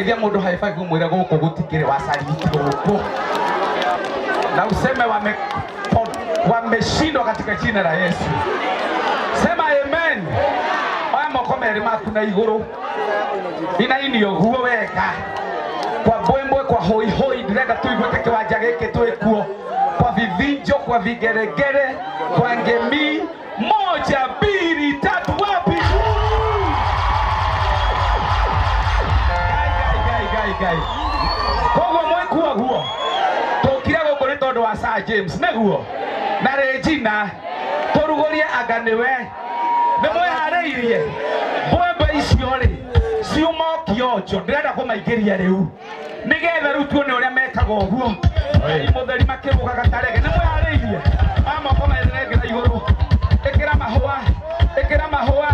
Geithia mũndũ high five mwĩre gũkũ gũtikĩrĩ wacariti gũkũ. Na useme wameshindwa katika jina la Yesu. Sema amen. Oya moko merĩ maku na igũrũ. Inainio guo wega. Kwa mbwembwe kwa hoihoi ndĩrenda tũiguĩte kĩwanja gĩkĩ twĩ kuo. Kwa vivinjo, kwa vigeregere, kwa ngemi. Moja, mbili, tatu, wapi? Ngai, ngai, ngai, ngai, ngai. Koguo mwĩkuo guo tũkire gũkũ nĩ tondũ wa Sir James nĩguo na Regina tũrugũrie anga nĩwe nĩ mwĩharĩirie mbwembe icio rĩ ciuma o kĩonjo ndĩrenda kũmaingĩria rĩu nĩgetha rĩu tuone ũrĩa mekaga ũguo Ngai mũtheri makĩrũgaga tarege nĩ mwĩharĩirie aya moko merĩ na igũrũ ĩkĩra mahũa ĩkĩra mahũa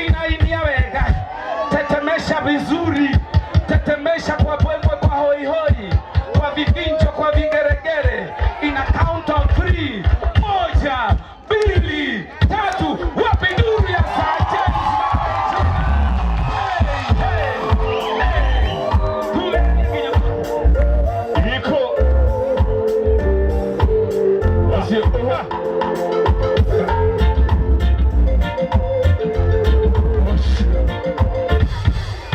inainia wega tetemesha vizuri tetemesha kwa mbwembwe kwa hoihoi kwa vivinjo kwa vigeregere ina count of three moja mbili tatu wapi nduru ya Sir James na Regina? Hey, hey, hey. Tugerie nginya Iko. Acio. Oha.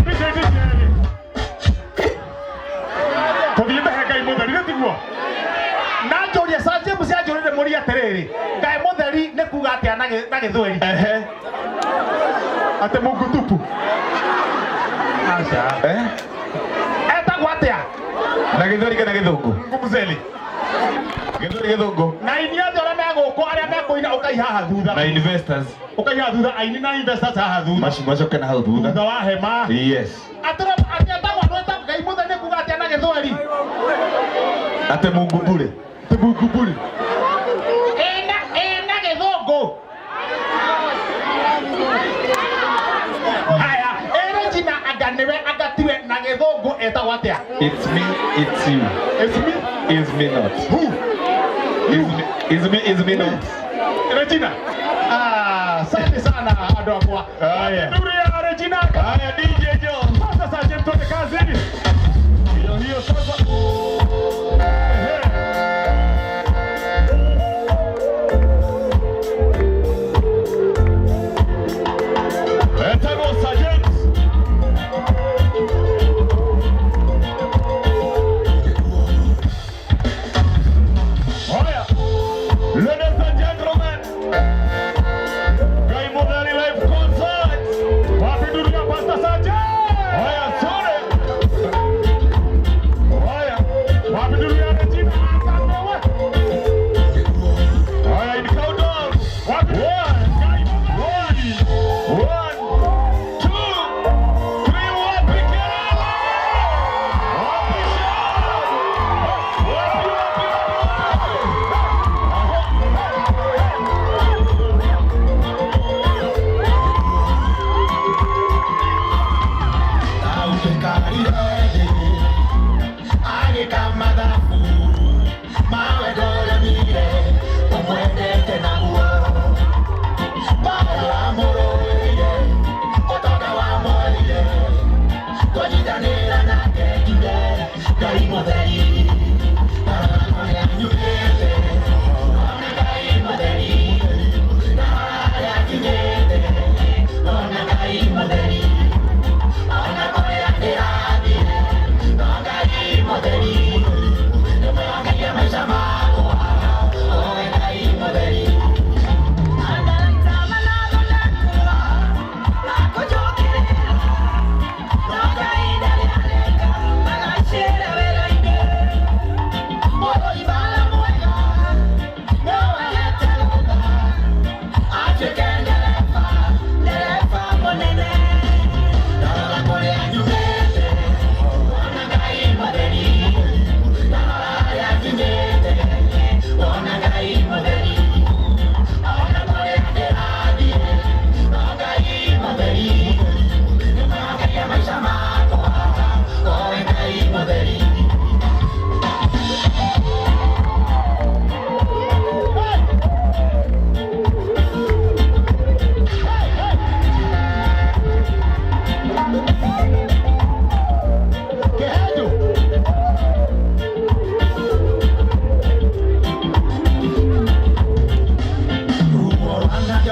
DJ DJ. Tũthiĩte he Ngai mũtheri nĩ tiguo? Na njũrie Sir James anjũrĩre mũrie atĩrĩrĩ, Ngai mũtheri nĩ kuga atĩa na gĩthweri? Ehe. Atĩ Mungu tupu. Aca. Eh? Etagwo atĩa? Na gĩthweri kana gĩthũngũ? Mungu mũtheri. Gĩthweri gĩthũngũ. Na aini othe arĩa me gũkũ arĩa mekũina ũkai haha thutha. Na investors. Ũkai haha thutha aini na investors haha thutha. Macoke na hau thutha. Thutha wa hema. Yes. Atĩrĩ atĩ etagwo andũ etagwo Ngai mũtheri nĩ kuga atĩa na gĩthweri? Ate Mungu bure. Atĩ Mungu bure. Ĩna ĩna gĩthũngũ. Haya, ĩ Regina anga nĩwe anga tiwe na gĩthũngũ etagwo atĩa? It's me, it's you. It's me. Is me not. Who? Is me, is me, is me not. Regina. Ah, asante sana andũ akwa. Haya. Nduru ya Regina. Haya DJ Joe. Sasa sasa twende kazi. Hiyo hiyo sasa. Ehe. Etagwo Sir James. Haya. Ladies and gentlemen. Ngai Mutheri live concert. Wapi nduru ya Pastor Sir James? Haya, sore. Haya. Wapi nduru ya Regina? Asante we. Haya, in countdown. Wapi? One, Ngai Mutheri. one, two, three, wapi kelele? Wapi shangwe? Wapi, wapi, wapi, wapi? Agĩka mathabu mawe ndoremire ũmwendete naguo mbara wamũrũĩrĩire.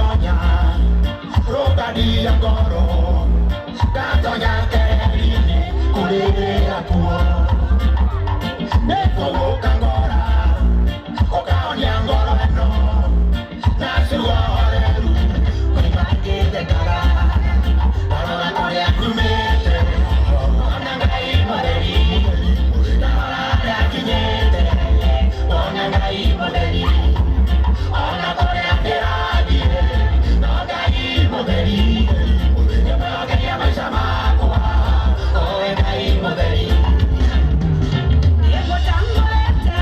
Ngatonya rũkadia ngoro, ngatonya keheri-inĩ kũrĩrĩra kuo. Nĩkũgũka ngora, ũkahonia ngoro ĩno, na ciugo horeru kũima ngĩthekaga. Ndarora kũrĩa nyumĩte, ona Ngai mũtheri, ndarora harĩa nginyĩte, ona Ngai mũtheri, ona kũrĩa ndĩrathiĩ, no Ngai mũtheri, nĩmwĩhokeire maica makwa, owe Ngai mũtheri. Nĩngũtambũrĩte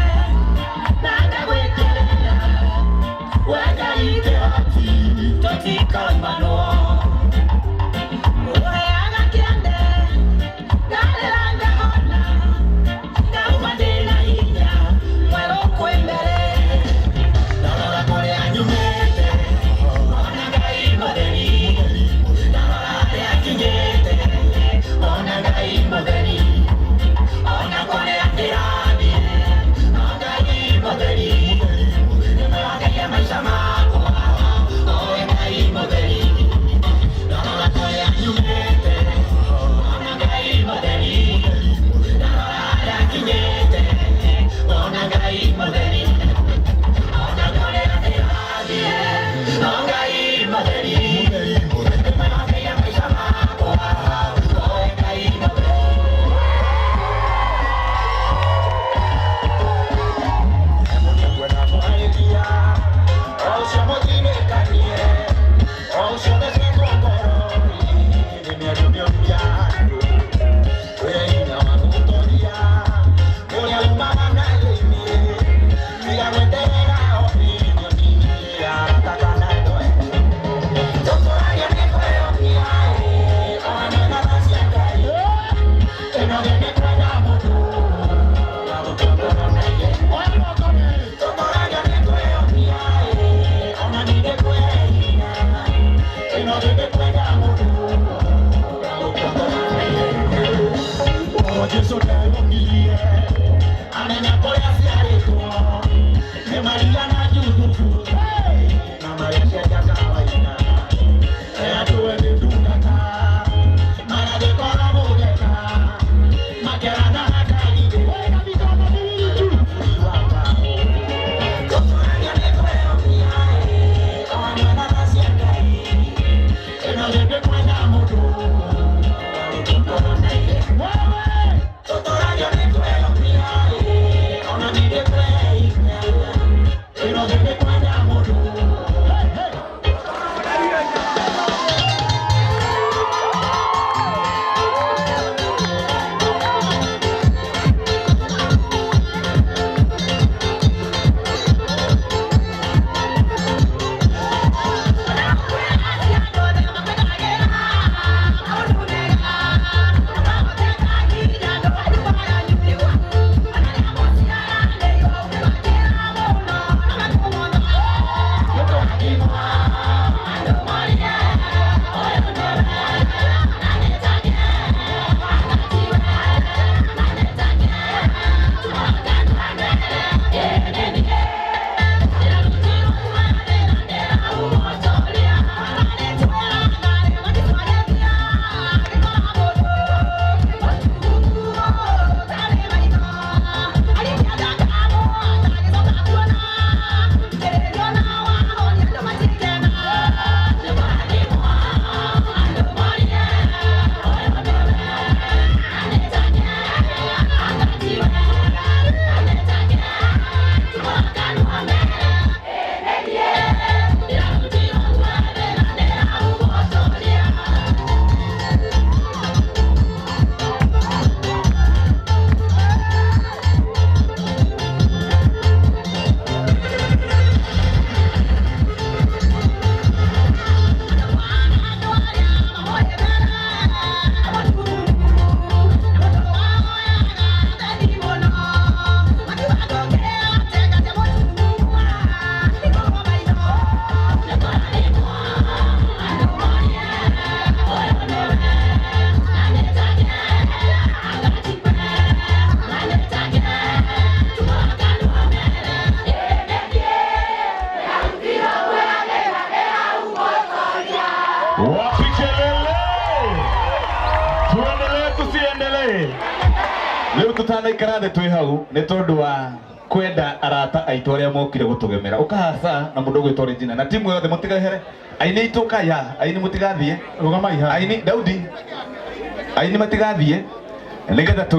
na ngagwĩkĩrĩra, we Ngai kĩhoti, tũtikoimanwo. Ũheaga kĩande, ngarĩra ngahona, ngauma ndĩna hinya, mwerũ kwĩ mbere. Ndarora kũrĩa nyumĩte, ona Ngai mũtheri, ndarora harĩa nginyĩte, ona Ngai mũtheri, ona kũrĩa ndĩrathiĩ, no Ngai mũtheri, nĩmwĩhokeire maica makwa, owe Ngai mũtheri. Rĩu tũtanaikara thĩ twĩ hau nĩ tondũ wa kwenda arata aitũ arĩa mokire gũtũgemera ũkahaca na mũndũ ũgwĩtwo Regina na timu yothe mũtigehere aini aitũ kaya aini mũtigathiĩ Rũgamai haha. Aini Daudi aini matigathiĩ nĩgetha tũ